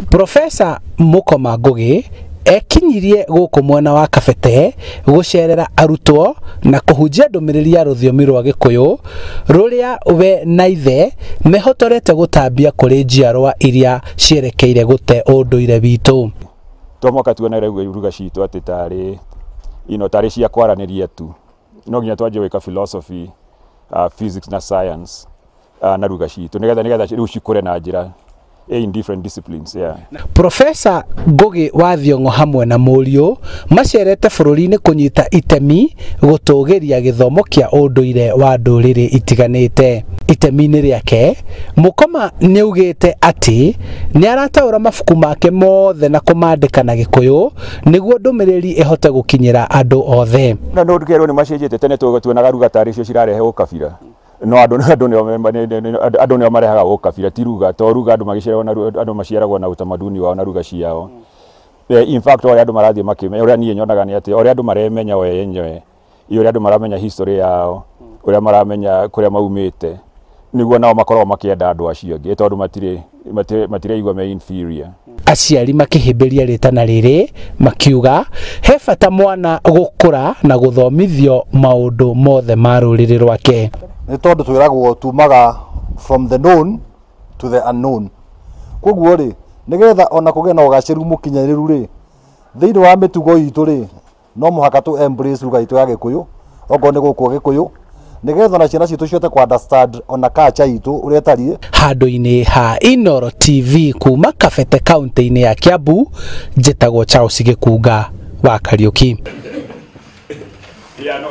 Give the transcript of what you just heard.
Profesa Mũkoma Ngũgĩ ekinyirie gũkũ mwena wa Kabete gũcerera arutwo na kũhunjia ndũmĩrĩri ya rũthiomi rwa Gĩkũyũ rũrĩa we na ithe mehotorete gũtambia kũrĩ njiarwa iria cierekeire gũte ũndũire witũ. To mwaka tuone rĩu ruga citũ atĩ tarĩ ino tarĩ cia kwaranĩria tu, no nginya twanjie gwĩka philosophy, physics na science na ruga citũ nĩgetha rĩu cikũre na njĩra in different disciplines. Yeah. Profesa Ngũgĩ wa Thiong'o hamwe na mũriũ macerete bũrũri-inĩ kũnyita itemi gũtũgĩria gĩthomo kĩa ũndũire wa ndũrĩrĩ itiganĩte. Itemi-inĩ rĩake Mũkoma nĩaugĩte atĩ nĩarataũra mabuku make mothe na kũmandĩka na Gĩkũyũ nĩguo ndũmĩrĩri ĩhote gũkinyĩra andũ othe. Na no ndũkerwo nĩ macenjetie, tene tuonaga ruga tarĩ cio cirarehe ũkabira, no andũ nĩo marehaga ũkabira, ti ruga, to ruga andũ magĩciaragwo na andũ maciaragwo na utamaduni wao na ruga ciao. In fact ũrĩa andũ marathiĩ makĩmenya, ũrĩa niĩ nyonaga nĩ atĩ ũrĩa andũ maremenya o enyewe, ũrĩa andũ maramenya history yao, ũrĩa maramenya kũrĩa maumĩte, nĩguo nao makoragwo makĩenda andũ acio angĩ tondũ matireigua me inferior. Aciari makĩhĩmbĩria rĩtana rĩrĩ makiuga he bata mwana gũkũra na gũthomithio maũndũ mothe ma rũrĩrĩ rwake. Nĩ tondũ twĩragwo tumaga from the known to the unknown, koguo rĩ nĩgetha ona kũgĩe na ũgacĩru mũkinyanĩru rĩ thĩinĩ wa mĩtugo itũ rĩ no mũhaka tũ embrace lugha itũ ya Gĩkũyũ, okorwo nĩ gũkũ Gĩkũyũ, nĩgetha ona ciana citũ cihote ku understand ona culture itũ ũrĩa ĩtariĩ. Handũ-inĩ ha Inooro TV kuma Kabete kaunti-inĩ ya Kiambu, njĩtagwo Charles Gĩkunga wa Kariũki. Yeah, no.